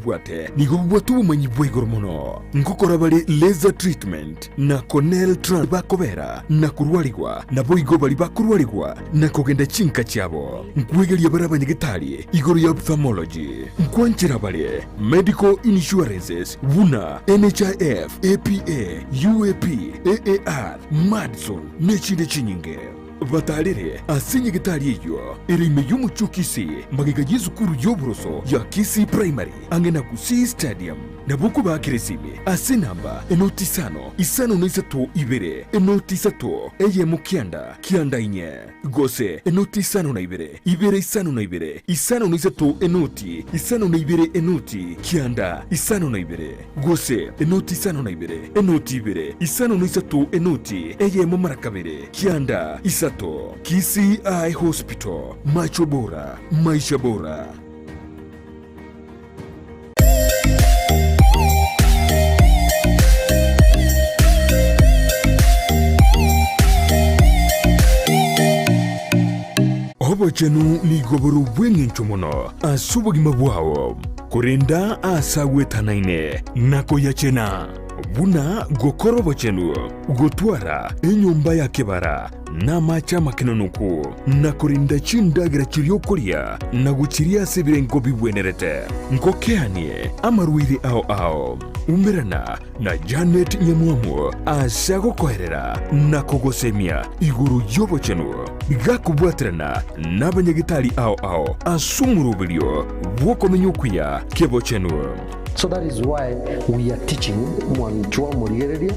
babwate nigo babwate obomanyi bwa igoro mono. Ngokora bare laser treatment na corneal tran bakobera na korwarigwa, naboigo baria bakorwarigwa na kogenda chinka chiabo. Nkwegeria bare abanyagetari igoro ya ophthalmology. Nkwanchera bare medical insurances buna NHIF, APA, UAP, AAR, Madison nechinde chinyinge. Batarere ase nyagetari eyio ere ime y'omochie o Kisii, magega y'esukuru y'oboroso ya Kisii Primary ang'e na Gusii Stadium. Nabo okobaakera esimi ase enamba enoti isano, isano na isato ibere, enoti isato, eyemo kianda, kianda inye, gose enoti isano na ibere, ibere isano na ibere, isano na isato enoti, isano na ibere enoti, kianda, isano na ibere. Gose enoti isano na ibere, enoti ibere, isano na isato enoti eyemo mara kabere, kianda isato. Kisii Eye Hospital, macho bora, maisha bora. Obochenu nigo bore obw'engencho mono ase obogima bwao. Korenda aase agwetanaine na koyachena, buna gokora obochenu, gotwara enyomba ya kebara na amache amakenonoku, na korenda chindagera chiria okoria na gochiria ase ebirengo bigwenerete. Ngokeanie amarwaire ao ao. Umerana na Janet Nyamwamu ase agokoerera na kogosemia igoro y'obochenu, gakobwaterana nabanyagetari ao ao ase omoroberio bw'okomenya okuya k'ebochenu. So that is why we are teaching mwanchwa omorigereria,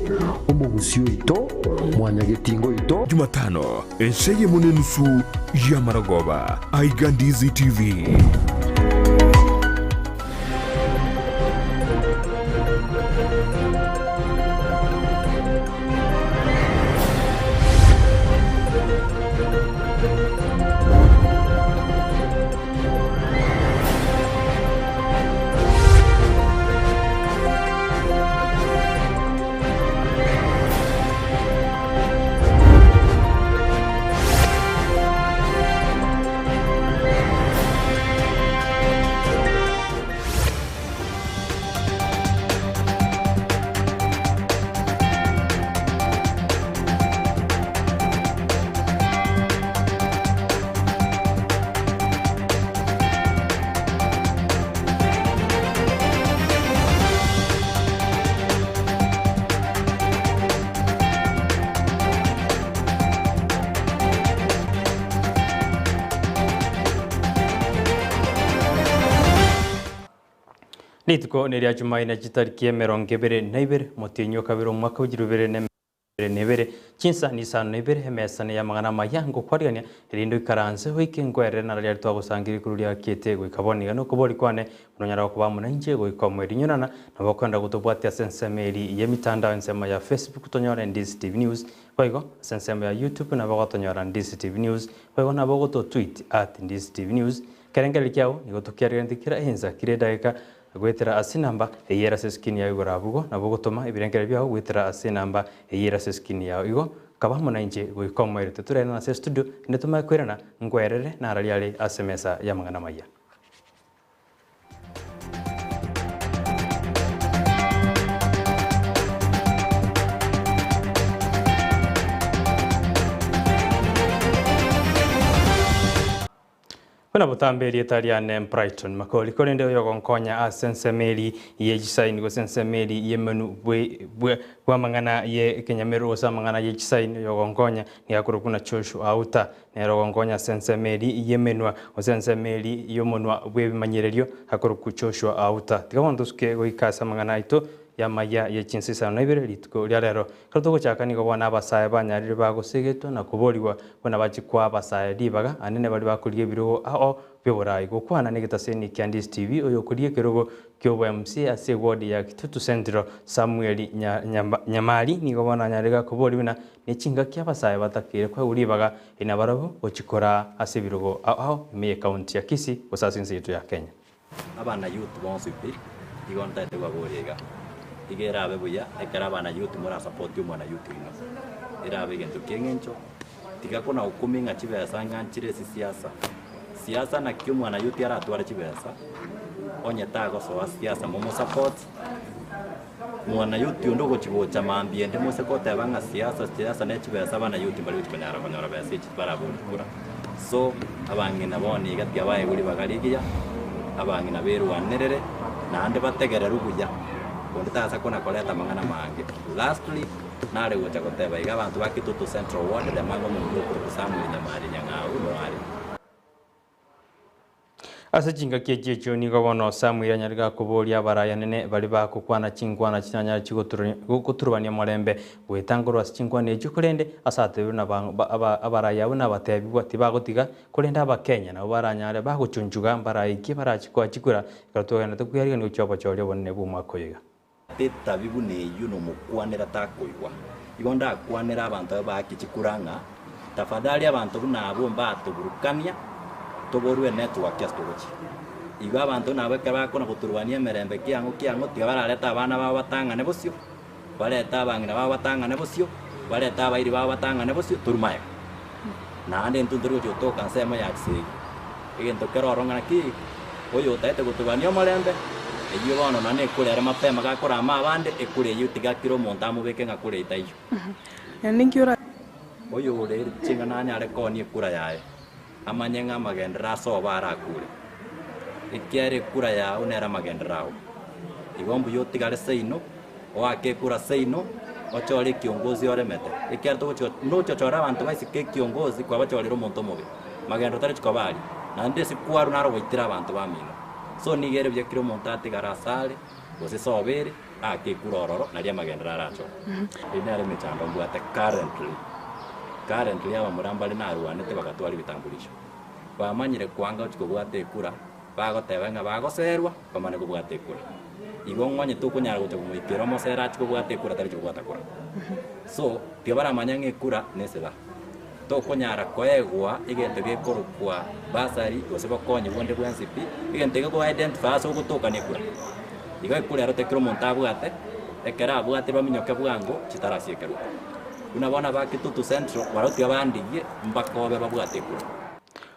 omogusi oito, mwanyagetinga oito. Jumatano, ensa eyemo nenusu y'amarogoba, aiga Ndizi TV. Rituko neria Jumaine chitariki emerongo ebere na ibere, omotienyi o kabere omwaka bw'echilifu ibere na emerongo ebere na ebere, chinsa na isano na ibere, emesa ney'amang'ana amaya ngokwarigania, erinde oikaranse oike nkwerere nararia twagosangereria igoro riakiete goika bono iga nokobori kwane buna onyare gokoba amo nainche goika omoerio. Inyorana nabo okoenda gotobwatia ase ensemo eria y'emitandao ensemo ya Facebook tonyore Ndizi TV News Boigo ase ensemo ya YouTube nabo ogotonyora Ndizi TV News, boigo nabo ogoto tweet at Ndizi TV News. Ekerengererio kiao nigo tokiarigeretie kera ensa kera edageka goetera ase enamba eyio ere ase escreen yao igoro abwo igo nabo ogotoma ebirengererio biao goetera ase enamba eyio ere ase escreen yao igo kaba amo nainche goika omoerio titorairana ase estudio ende tomanye koirana nkwerere nararia are ase emesa y'amang'ana amaya. Buna botambe erieta riane Brighton Makori, korende oyogonkonya ase ensemo eri ye chisaini gose ensemo eri y'emenwa bw'amang'ana y'ekenyamero gose amang'ana ye chisaini oyogonkonya nigo akorokwa buna Joshua Auta. Nere ogonkonya ase ensemo eri y'emenwa, gose ensemo eri y'omonwa bw'ebimanyererio, akorokwa Joshua Auta. Tiga bono tosuke goika ase amang'ana aito y'amaya ye chinsa isano na ibere rituko ria rero. Ekero togochaka nigo bono abasae banyarire bagosegetwa na koborigwa buna bachie koa abasae ribaga anene baria bakorigia ebirogo ao bi'oborai. Gokwana negetaseni kia Ndizi TV oyokorigia ekerogo ki'obo-MC ase eward ya Kitutu Central Samuel Nyamari nigo bono anyarire gakoboria buna Ne chingaki abasae batakeire koegwa ribaga eri nabarabwo gochikora ase ebirogo ao ao ime y'ecounty ya Kisii gose ase ense yaito ya Kenya. Abana youth bonsi pi, igo ntaete kobaboria iga, iga erabe buya ekero abana youth morasapoti omwana youth oino, erabe egento kia eng'encho, tiga kona gokumia ng'a chibesa ng'a nchire ase siasa, siasa naki omwana youth aratware chibesa. Onye tagosoa siasa momosupport, mwana youth onde ogochi gocha mambia ende mose goteba ng'a siasa siasa ne chibesa abana youth mbari gochi konyara konyora besa echi barabori kura. So, abang'ina bono iga tiga baegwe ribaga rigiya, abang'ina berwanerere, naende bategererwe buya, onde tasa kona koreta amang'ana amange. Lastly, nare gocha goteba iga abanto ba Kitutu Central Ward, Lemanga omonto okorokwa Samuel Nyamari Nyang'au noare. Ase chingaki echi echio nigo bono Samweli anyare gakoboria abarayanene baria bagokwana chinkwana chinanyare chigoturubania omorembe, goetangorwa ase chinkwana echio, korende ase atebirwe na abarai abwo nabatebigwa tibagotiga, korende Abakenya nabo baranyare bagochunchuga mbaraikie barachi koa chikura ekero togenderete kwearigania gochia obochori obonene bw'omwaka oyo iga. Tetabi buna eyio nomokwanera takoigwa. Igo ndakwanere abanto abe baake chikura ng'a tafadhali abanto buna abwo mbatoburukania toborwe enetwork ase togochia. Igo abanto buna abwo ekero bakona goturubania emerembe kiang'o kiang'o tiga bararete abana babo batang'ane bosio, barete abang'ina babo batang'ane bosio, barete abairi babo batang'ane bosio, torwe magega. Naende intwe ntori gochia gotoka ensemo ya chisegi. Egento kere ororo ng'a naki, oyo otaete goturubania omorembe, eyio bono nonya nekure ere mapema gakorama abande, ekure eyio tiga kera omonto amobeke ng'a kure etaiyo. Oyo ore ching'ana anyare koonia ekura yaye, amanye ng'a amagenderero ase obo arakure, ekiagera ekura yao nere amagenderero ao. Igo mbuya otigare seino, oake ekura seino, ochore ekiongozi oremete, ekiagera togochi nochochore abanto baisike ekiongozi kwabachorire omonto omobe, magendo tari chikoba aria, naende ase kwarwa naro goitera abanto bamino. So nigo ere buya kera omonto atigare asare, gose sobo ere, aake ekura ororo, nario amagenderero arachoke. Eyio nere emechando mbwate currently, currently abamura mbare narwanete bagatwara ebitambulisho, bamanyire koanga gochia kobwata ekura, bagoteba ng'a bagoserwa, bamane kobwata ekura. Igo ng'onye tokonyara gocha komoikera omosere achie kobwata ekura tari kobwata kura. So, tiga baramanya ng'a ekura nesira. Tokonyara koegwa egento gekorokwa bursary gose bokonyi bonde bwensi pi, egento eke ko identify ase ogotoka na ekura. Igo ekura ero tekero omonto abwate, ekero abwate baminyoke bwango chitarasiekerwa. Buna bono aba Kitutu Central barabwo tiga bandigie mbakobe babwate ekura.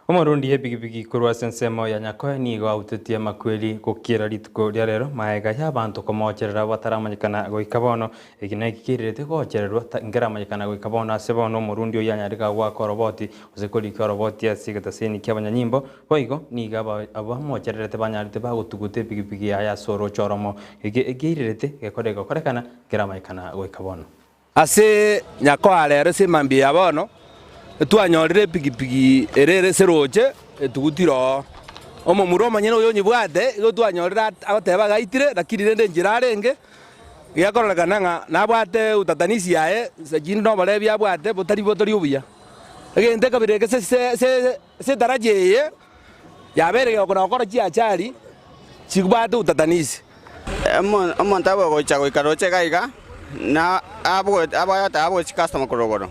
Omorundi epigipigi korwa ase ensemo ya Nyakoe nigo autetie amakweri gokiera rituko ria rero maega y'abanto komocherera bataramanyekana goika bono. Eki neki keirerete gochererwa nkeramanyekana goika bono ase bono omorundi oyio anyareka goaka oroboti gose korika oroboti ase egetaseni ki'abanyanyimbo. Boigo nigo abamochererete banyarete bagotuguta epigipigi yaye ase orooche oromo. Eki ekeirerete gekore gokorekana nkeramanyekana goika bono. Ase nyakoa rero ase emambia ya bono, twanyorire epigipigi ere ere ase roche etugutire oo. Omomura omonyene oyo onyebwate, igo twanyorire agoteba agaitire, lakini rende enchera arenge, gekororekana ng'a nabwate utatanisi yaye, gose chinde noborebi abwate botari botori obuya. Egento ekabira eke se se se ase etaraja eye, yabeire gegokona gokora chiachari chibwate utatanisi. Omonto abe ogocha goika roche iga iga, na agote abwe chikastoma korwa igoro.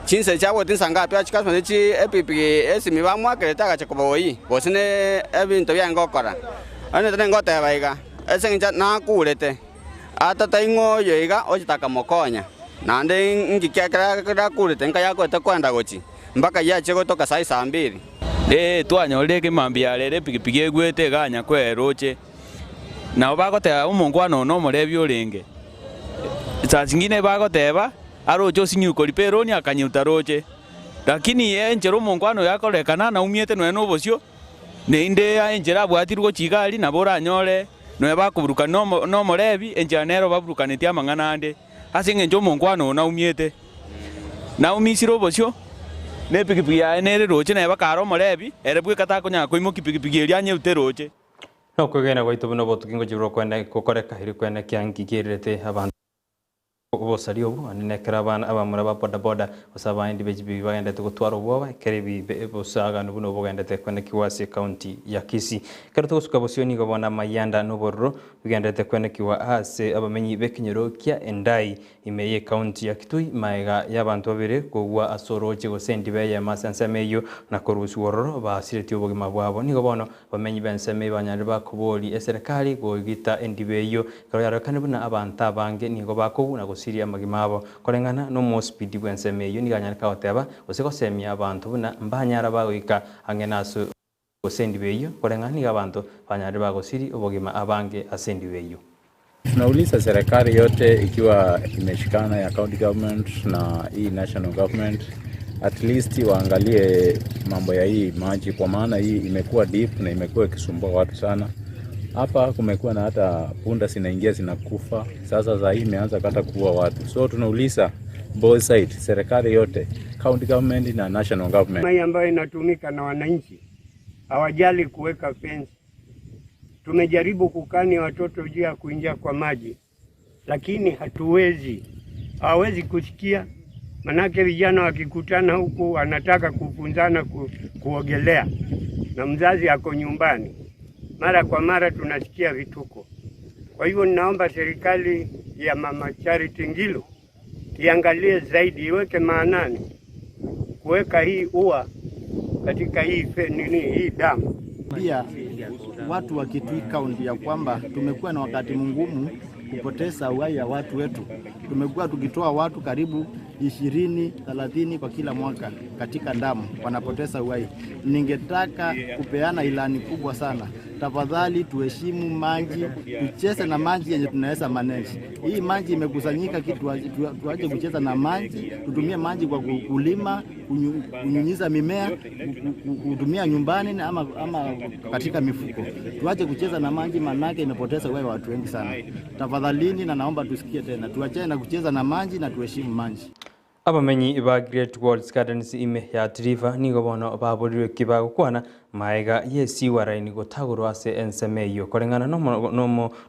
Chinsa echi abwate insa ngapi aa chikastoma ne chi epikipiki esimi bamoakerete agacha kobaoyia, gose ne ebinto biaye ngokora. Onye tari ngoteba iga, ase eng'encho nakurete, atata ing'o oyo iga ochete akamokonya, naende inki kera akurete nkai akoete koenda gochia. Mpaka yachia gotoka saa isambiri. Ee, twanyorire ekemambia rero epikipiki egwete eganya kweroche. Nabo bagoteba omonkwana oo nomorebi orenge. Saa zingine bagoteba aroche osinyiwe koripa eroni akanyeuta roche. Lakini enchera omonkwana oyo akorekana naumiete nonya na obosio, naende enchera abwatirwe gochia iga aria nabo oranyore nonya bakoburukana nomo nomorebi, enchera nere obaburukanetie amang'ana ande. Ase engencho omonkwana oo naumiete, naumisire obosio, na epikipiki yaye nere roche, neba kare omorebi, ere bweka takonyara koimokia pikipiki eria anyeute roche. Nokwegena gwaito buna obotuki ngochia gokwene gokoreka eri kwene kia nki kiererete abanto obosaria obo ande nekero abana abamura ba bodaboda gose abaendi be chibibi bagendete gotwara obwoba ekero ebibe obosaganu buna obo bogendete kwenekigwa ase ekaunti ya Kisii. Ekero togosuka bosio nigo bono amayanda na obororo bigendererete kwenekigwa ase abamenyi b'ekenyoro kia Endai ime y'ekaunti ya Kitui magega y'abanto babere kogwa ase orooche gose endiba eyemo ase ensemo eyio na korusigwa ororo basiretie obogima bwabo. Nigo bono abamenyi b'ensemo eyio banyarire bakoboria eserekari goigita endiba eyio ekero yarorekane buna abanto abange nigo bakogwa na gosiria amagima abo. Koreng'ana n'omosipidi bw'ensemo eyio nigo anyareka goteba gose gosemia abanto buna mbanyara bagoika ang'e nase. Gose endiba eyio, koreng'ana nigo abanto banyarire bagosiri obogima abange ase endiba eyio. Tunauliza serikali yote ikiwa imeshikana ya county government na hii national government, at least waangalie mambo ya hii maji, kwa maana hii imekuwa deep na imekuwa ikisumbua watu sana. Hapa kumekuwa na hata punda zinaingia zinakufa, sasa saa hii imeanza kata kuua watu. So tunauliza both side, serikali yote, county government na national government. Mai ambayo inatumika na wananchi hawajali kuweka fence. Tumejaribu kukani watoto juu ya kuingia kwa maji, lakini hatuwezi, hawawezi kusikia. Manake vijana wakikutana huku wanataka kufunzana kuogelea na mzazi ako nyumbani. Mara kwa mara tunasikia vituko. Kwa hivyo ninaomba serikali ya Mama Charity Ngilu iangalie zaidi, iweke maanani kuweka hii ua katika hii nini hii damu. Pia watu wa Kitui County ya kwamba tumekuwa na wakati mgumu kupoteza uhai ya watu wetu. Tumekuwa tukitoa watu karibu 20, 30 kwa kila mwaka katika damu wanapoteza uhai. Ningetaka kupeana ilani kubwa sana. Tafadhali tuheshimu maji, tucheze na maji yenye tunaweza manage. Hii maji imekusanyika kitu, tuache kucheza na maji, tutumie maji kwa kulima, kunyunyiza mimea, kutumia nyumbani ama katika mifuko. Tuache kucheza na maji, manake imepoteza uhai wa watu wengi sana. Tafadhalini, na naomba tusikie tena, tuachane na kucheza na maji na tuheshimu maji. Abamenyi ba Great Walls Gardens ime ya Triva nigo bono baborirwe kibagokwana maega yesiwaraini gotagorwa ase ensemo eyio koreng'ana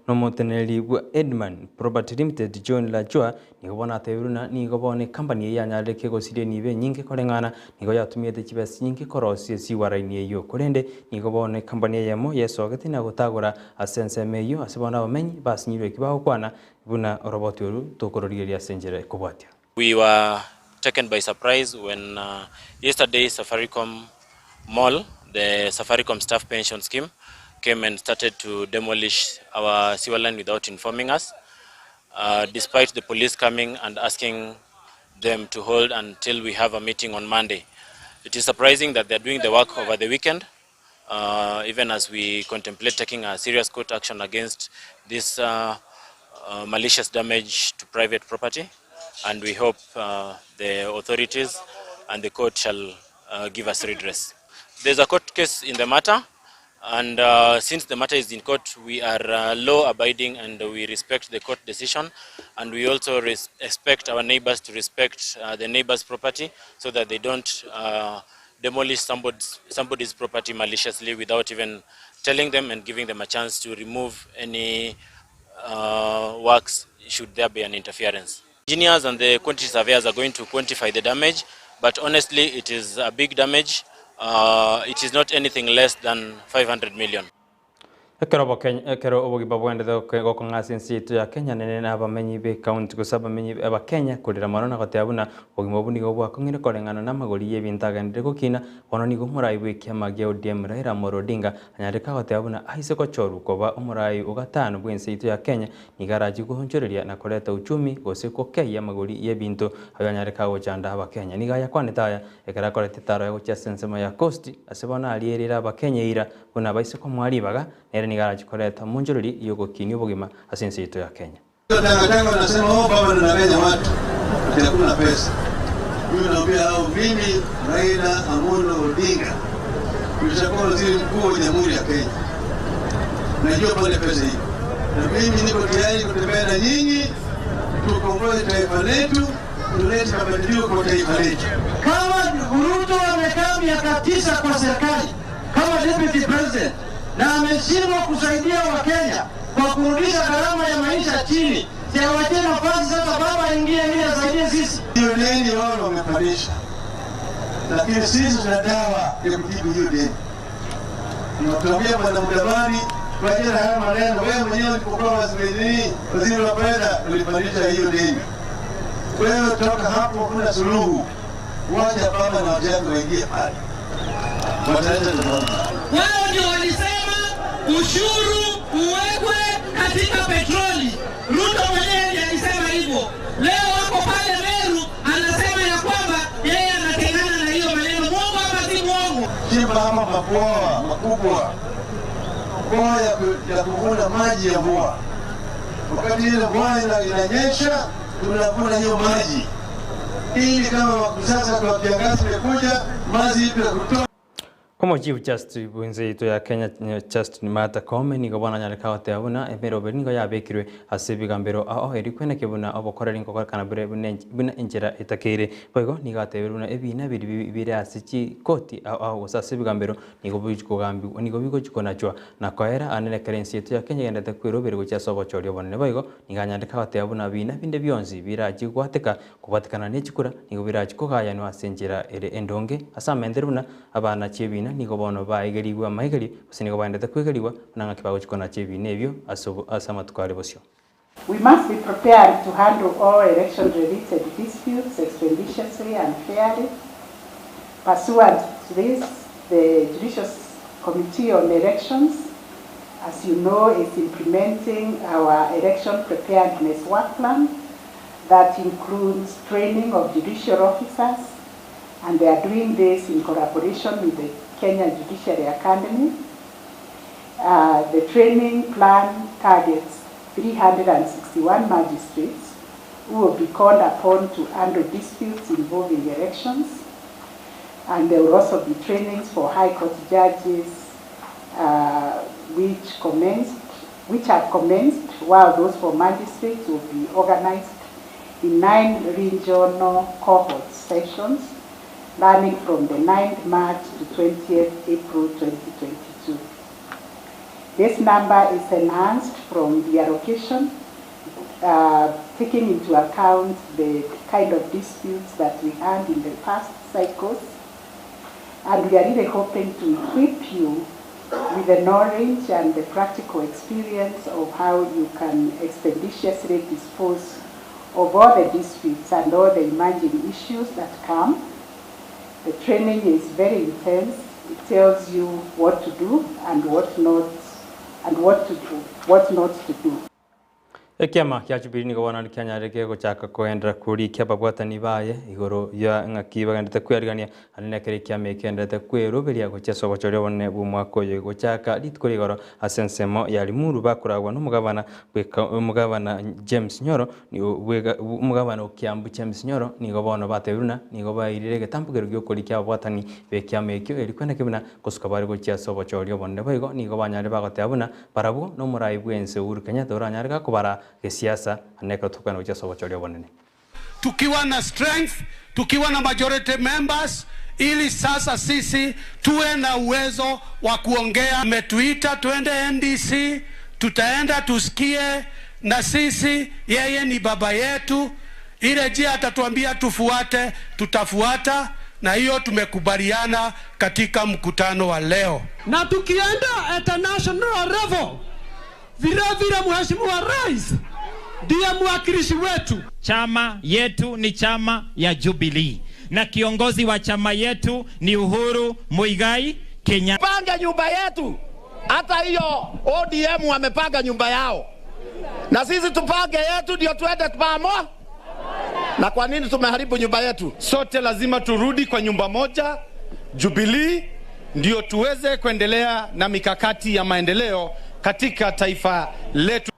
nomoteneneri bwa Edman Property Limited John Lajua nigo bono atebirwe na nigo bono ekampani eye yanyarire kegosiria enibo enyinge koreng'ana nigo yatumiete chibesa nyinge korosia esiwaraini eyio korende nigo bono ekampani eyemo yesogete na gotagora ase ensemo eyio ase bono abamenyi basinyirwe kibagokwana buna oroboti oru tokororigeria ase enchera ekobwatia. We were taken by surprise when yesterday Safaricom Mall, the Safaricom staff pension scheme, came and started to demolish our sewer line without informing us, despite the police coming and asking them to hold until we have a meeting on Monday. It is surprising that they're doing the work over the weekend, even as we contemplate taking a serious court action against this malicious damage to private property. And we hope the authorities and the court shall give us redress. There's a court case in the matter, and since the matter is in court, we are law-abiding and we respect the court decision, and we also expect our neighbors to respect the neighbors' property so that they don't demolish somebody's property maliciously without even telling them and giving them a chance to remove any works should there be an interference. Engineers and the quantity surveyors are going to quantify the damage, but honestly it is a big damage. It is not anything less than 500 million. Ekero obogiba bwendete gokong'asa ensi yetu ya Kenya nene na abamenyi be county gose abamenyi aba Kenya korera mono na goteba buna obogima obo nigo bwakong'ire koreng'ana na amagori ya ebinto agendire gokina bono nigo omorai bwa ekiama gia ODM Raila Amolo Odinga anyareka goteba buna aise gochorwa koba omorai ogatano bwa ensi yetu ya Kenya nigo arachi goonchoreria na koreta uchumi gose gokeia amagori ya ebinto ayo anyareka gochanda abakenya. Nigo ayakwanete aya ekero akorete etaro ya gochia ase ensemo ya Coast ase bono arierire abakenya eira buna baise komoa ribaga nere nigo arachikoreta monjorori yogokinia obogima ase ensi yetu ya Kenya. Tangatanga wanasema oh, baba anadanganya watu ati hakuna pesa. Mimi naambia hao, mimi Raila Amolo Odinga nilishakuwa waziri mkuu wa Jamhuri ya Kenya, najua pale pesa hiyo, na mimi niko tayari kutembea na nyinyi tukomboe taifa letu, tulete mabadiliko kwa taifa letu. Kama Ruto amekaa miaka 9 kwa serikali kama deputy president na ameshindwa kusaidia Wakenya kwa kurudisha gharama ya maisha chini, si awachie nafasi sasa baba aingie ili asaidie sisi. Hiyo deni wao wamepandisha, lakini sisi tuna dawa ya kutibu hiyo deni. Tunatuambia Bwana Mudavadi, tuachie na haya maneno. Wewe mwenyewe ulipokuwa waziri wa fedha ulipandisha hiyo deni. Wewe toka hapo, kuna suluhu. Wacha baba na wajane waingie pale, wataleta tofauti. Wao ndio walisema ushuru uwekwe katika petroli. Ruto mwenyewe ndiye alisema hivyo. Leo wako pale Meru anasema ya kwamba yeye anatengana na hiyo maneno. Muongo ama si muongo? Chimba ama mabwawa makubwa. kubwa, bwawa ya kuvuna maji ya mvua. Wakati ile mvua inanyesha, tunavuna hiyo maji ili kama sasa kwa kiangazi imekuja, maji ipo ya kutosha. Omo Chief Justice bwense yaito ya Kenya Justin Martha Koome nigo bono anyare kagoteba buna emeroberi nigo yabekirwe ase ebigambero ao erio kweneke buna obokoreri nkokorekana bure buna enchera etakeire. Boigo nigo atebire buna ebiina biria bire ase chikoti ao ao gose ase ebigambero nigo bigochikogambigwa nigo bigochikonachwa na koera ande nekero ense yaito ya Kenya egenderete kweroberi gochia ase obochori obonene. Boigo nigo anyare kagoteba buna biina binde bionsi birachie gwateka Kobwatekana ne chikura nigo birache kogayanwa ase enchera ere endonge ase amaenderero buna abana chi'ebiina nigo bono baegerigwe amaigerio, gose nigo baendete kwegerigwa buna ng'aki bagochia konacha ebiina ebio ase ase amatuko are bosio. We must be prepared to handle all election related disputes expeditiously and fairly. Pursuant to this, the Judicial Committee on Elections, as you know, is implementing our election preparedness work plan that includes training of judicial officers, and they are doing this in collaboration with the Kenya Judiciary Academy. The training plan targets 361 magistrates who will be called upon to handle disputes involving elections. And there will also be trainings for High Court judges, which have commenced, while those for magistrates will be organized in 9 regional cohort sessions, running from the 9th March to 20th April 2022. This number is enhanced from the allocation, taking into account the kind of disputes that we had in the past cycles. And we are really hoping to equip you with the knowledge and the practical experience of how you can expeditiously dispose of all the disputes and all the emerging issues that come. The training is very intense. It tells you what to do and what not, and what to do, what not to do. Ekiama kia Jubilee nigo bono kianyarire kegochaka kogenderera korikia ababwatani baye igoro ya ng'aki bagenderete kwearigania ande nekero ekiama eke kegendererete kweroberia gochia ase obochori obonene bw'omwaka oyo gochaka rituko rigoro ase ensemo ya Limuru bakoragwa nomogabana bweka omogabana James Nyoro omogabana o Kiambu James Nyoro nigo bono batebire buna nigo bairire egetambokero giokorikia ababwatani bekiama ekio erio kweneke buna gosuka bare gochia ase obochori obonene boigo nigo banyarire bagoteba buna Barabwo nomorai bw'ense Uhuru Kenyatta oranyare gakobara gesiasa ande ekero tokogenda gochia ase obochori obonene. Tukiwa na strength, tukiwa na majority members, ili sasa sisi tuwe na uwezo wa kuongea. Ametuita tuende NDC, tutaenda tusikie, na sisi yeye ni baba yetu, ile njia atatuambia tufuate, tutafuata, na hiyo tumekubaliana katika mkutano wa leo. Na tukienda at a national level, vile vile Mheshimiwa Rais ndiye mwakilishi wetu. Chama yetu ni chama ya Jubilee na kiongozi wa chama yetu ni Uhuru Muigai Kenyatta. Panga nyumba yetu, hata hiyo ODM wamepanga nyumba yao, na sisi tupange yetu ndio tuende pamoja. Na kwa nini tumeharibu nyumba yetu? Sote lazima turudi kwa nyumba moja, Jubilee, ndio tuweze kuendelea na mikakati ya maendeleo katika taifa letu.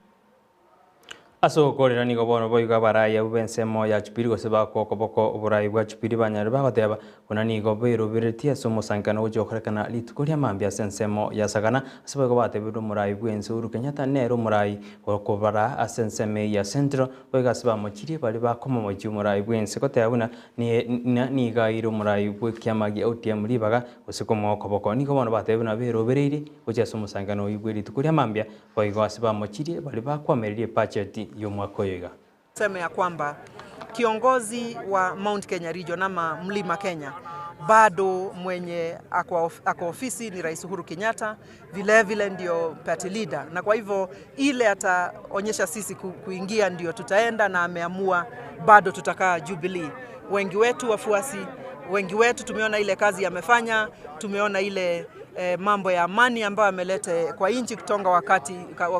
Ase ogokoorera nigo bono boigo abarai abwo b'ensemo ya Jubilee gose bakoa okoboko oborai bwa Jubilee banyare bagoteba buna nigo beroberetie ase omosangererekano ogochia gokorekana rituko ria mambia ase ensemo ya Sagana ase boigo batebirwe omorai bw'ense Uhuru Kenyatta nere omorai okobaraa ase ensemo eyio ya Central boigo ase bamochirie baria bakomomochia omorai bw'ense goteba buna nigo aire omorai bw'ekiama gia ODM ribaga gose komoa okoboko. Nigo bono batebire buna berobereirie gochia ase omosangererekano oyio bwe rituko ria mambia Boigo ase bamochirie baria bakwamereria ebacheti y'omwaka oyo iga. Tuseme ya kwamba kiongozi wa Mount Kenya Region ama Mlima Kenya bado mwenye ako ofisi ni Rais Uhuru Kenyatta, vile vile ndio party leader, na kwa hivyo ile ataonyesha sisi kuingia ndio tutaenda, na ameamua bado tutakaa Jubilee. Wengi wetu wafuasi, wengi wetu tumeona ile kazi amefanya, tumeona ile mambo ya amani ambayo ameleta kwa nchi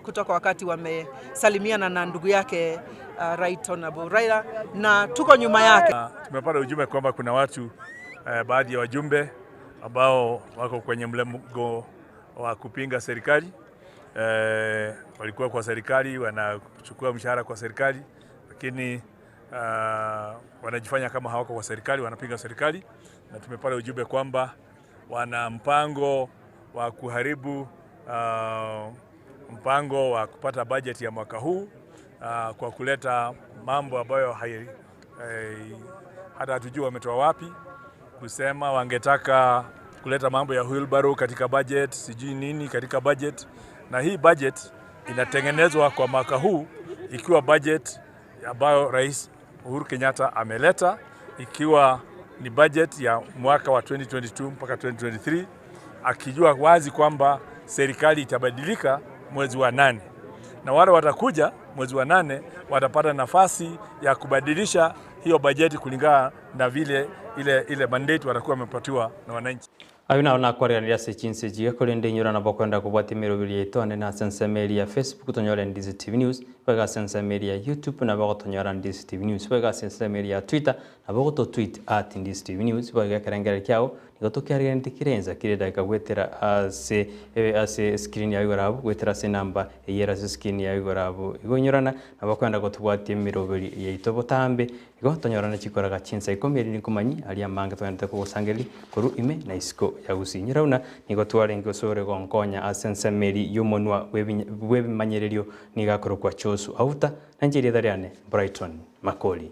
kutoka wakati wamesalimiana na ndugu yake Right Honorable Raila, na tuko nyuma yake. Tumepata ujumbe kwamba kuna watu baadhi ya wajumbe ambao wako kwenye mlengo wa kupinga serikali eh, walikuwa kwa serikali wanachukua mshahara kwa serikali, lakini uh, wanajifanya kama hawako kwa serikali, wanapinga serikali, na tumepata ujumbe kwamba wana mpango wa kuharibu uh, mpango wa kupata bajeti ya mwaka huu uh, kwa kuleta mambo ambayo hai, hai, hata hatujui wametoa wapi, kusema wangetaka kuleta mambo ya wheelbarrow katika budget, sijui nini katika budget, na hii budget inatengenezwa kwa mwaka huu ikiwa budget ambayo Rais Uhuru Kenyatta ameleta ikiwa ni budget ya mwaka wa 2022 mpaka 2023, akijua wazi kwamba serikali itabadilika mwezi wa nane na wale watakuja mwezi wa nane watapata nafasi ya kubadilisha hiyo bajeti kulingana na vile ile, ile mandate watakuwa wamepatiwa na wananchi. Ayu nao nakwareranĩria ase chinse chiga korende inyora nabo kwenda kobwatia emeroberi yaito ande nase ensemo eria ya Facebook tonyore Ndizi TV News, boigo ase ensemo eria ya YouTube nabo ogotonyora Ndizi TV News, boigo ase ensemo eria ya Twitter nabo ogoto tweet at Ndizi TV News, boigo ekerengererio kiao nigo tokiarigeretie kera ensa kera edageka goetera ase ase escreen yao igoro abwo goetera ase enamba eyio ere ase escreen yao igoro abwo. Igo inyorana nabo okwenda gotobwatia emeroberi yaito botambe Igo tonyorane chikoraga chinsa ikomi erinde nkomanyie aria amange togendete kogosangereria korwa ime na isiko ya gusii. Inyora buna nigo twarenge osore gonkonya ase ensemo eria y'omonwa bw'ebimanyererio nigo akorokwa Josu Auta, na inche erieta riane Brighton Makori.